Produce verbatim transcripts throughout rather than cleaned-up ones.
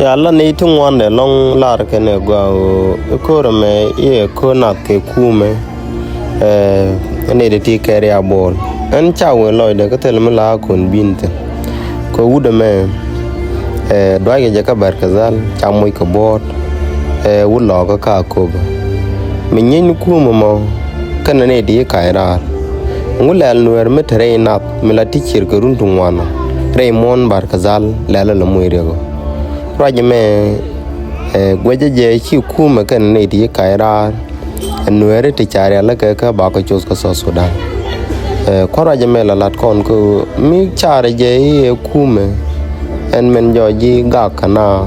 Ya la ni ti ŋuandɛ lɔŋ lar kɛnɛ gua ɣöö i̱ ko̱r ɛmɛ i̱ ɛ ko̱r nath kɛ kumɛ. Ɛ ni ti ti kɛri a bo̱o̱l ɛn ca wee lɔcdɛ kä thil mi la kon bin thin. Kɛ wut ɛmɛ ɛ duackɛ jɛ kä Barkazal ca moc kɛ bo̱o̱t ɛ wut lɔɔkä ka Akobo. Mi nyiny kumɛ mɔ kɛnɛ ni ti kac raar. Ŋu lɛl Nuɛɛr mi te rɛy nath mi la ti cier kɛ run ti ŋuan rɛy muɔ̱ɔ̱n Barkazal lɛl ala moc riɛk ɔ. Ruac ɛmɛ ɛ guɛcä jɛ ci kumɛ kɛn nɛy ti ci kac raar. Ɛ Nuɛɛri ti ca rialikä kä bakɔ coth kä South Sudan. Ɛ kua̱r ruac ɛmɛ la lat kɔn kä mi carɛ jɛ i̱ ɛ kumɛ ɛn mɛn jɔɔc ji̱ gak kɛ na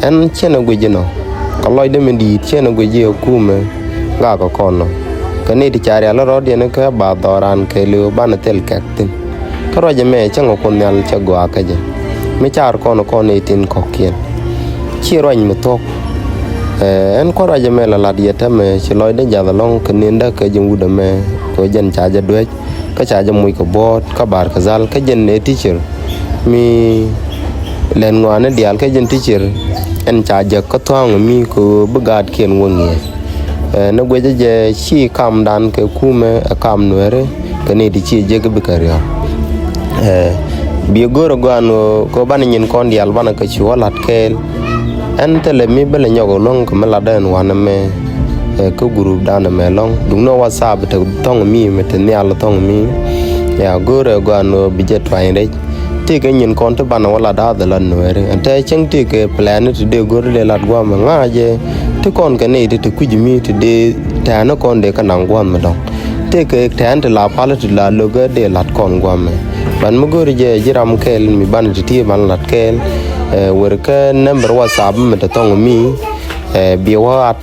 ɛn ciɛn ɛ guic inɔ. Kɛ lɔcdä mi di̱i̱t ciɛn ɛ guic i̱ ɛ kumɛ gak kɛ kɔn nɔ. Kɛ nɛy ti ca rial rɔɔdiɛn kä ba dhɔran kɛɛliw banɛ thil kɛk thi̱n. Kä ruac ɛmɛ cäŋ ɛ Kuoth Nhial cɛ gɔaa kä jɛ mi car kɔn kɔn i̱ tin kɔ̱kiɛn. Ci ruac mi thuɔ̱k. Ɛ ɛn kua̱r ruac ɛmɛ la lat yɛ täämɛ ci lɔcdä jath ɛlɔ̱ŋ kɛ ni̱ndä kɛ jɛ wut ɛmɛ kɛ jɛn ca jɛ duec kä ca jɛ muc kɛ buɔ̱ɔ̱t kä Barkazal kä jɛn ɛ teacher mi lɛn ŋɔaani diaal kä jɛn teacher. Ɛn ca jɛ kä thua̱a̱ŋ mi kɛ ɣöö bi gaatkiɛn wä ŋi̱eec. Ɛ ni guecä jɛ ci kamdan kɛ kumɛ ɛ kam Nuɛɛri kɛ ni ti ci jek bikɛ riɔ̱k. Ɛ bi go̱o̱rä gɔaa ɛn ɣöö kɛ banɛ nyin kɔn diaal banɛ kɛ cu wä la̱t kɛɛl. Ɛn thilɛ mi bä lɛ nyɔk ɛ luäŋ kɛ mi latdä ɛn wanɛ mɛ ɛ kä group danɛ mɛ lɔ̱ŋ duŋni WhatsApp te thɔ̱ŋ mi mi te nhial thɔ̱ŋ mi. Ya go̱o̱rä gɔaa ɛn ɣöö bi jɛ tuany rɛc. Tëëkɛ nyin kɔn ti banɛ wä lat da̱a̱th ɛ lat Nuɛɛri ɛn te cäŋ tëëkɛ plan ti dee go̱r dee lat gua̱a̱mɛ ŋa̱cɛ. Ti kɔn kɛ nɛy ti te kui̱c mi ti dee tɛ̈ɛ̈n kɔn dee kä naŋ gua̱a̱mɛ dɔ̱ŋ. Tëëkɛ tɛ̈ɛ̈n ti la pal ti la lo̱k ɛ dee lat kɔn gua̱a̱mɛ. Ban mi go̱r jɛ ji̱ ram kɛɛl mi banɛ ti ti ban lat kɛɛl. Ɛ wer kä number WhatsApp mi te thɔŋ mi. Ɛ bi wä at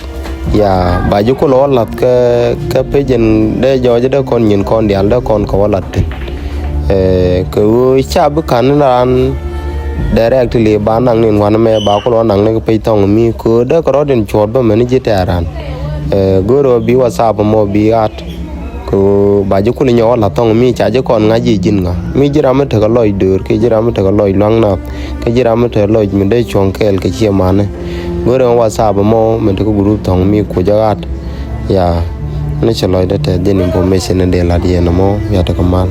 Ya ba ji̱ kulɛ wä la̱th kä kä pecin dee jɔɔc dee kɔn nyin kɔn diaal dee kɔn kɛ wä la̱th thi̱n. Ɛ kɛ ɣöö ca bi ka̱n ni raan direct li ba naŋ ni ŋuan mɛ ba kulɛ wä naŋ ni kɛ pec thɔŋ mi kɛ ɣöö dee kɛ rɔɔd in cuɔɔt bä mɛn ji̱ tɛ̈r raan. Ɛ go̱o̱r ɣöö bi WhatsApp mɔ bi ɣaat. Kɛ ɣöö ba ji̱ kulɛ nyɔk wä la̱th thɔŋ mi ca ji̱ kɔn ŋa̱c ji̱ ji̱n ŋa̱ mi ji̱ ram mi tekɛ lɔc döör kiɛ ji̱ ram mi tekɛ lɔc lua̱ŋ nath kiɛ ji̱ ram mi tekɛ lɔc mi dee cuɔ̱ŋ kɛɛl kɛ ciɛ mani. Go̱rɛ ɣän WhatsApp mɔ mi ti kä group thɔŋ mi kucä ɣa̱t. Ya ni cɛ lɔcdä tɛth jɛn information in dee la̱t yɛn ɛmɔ ya tekɛ mal.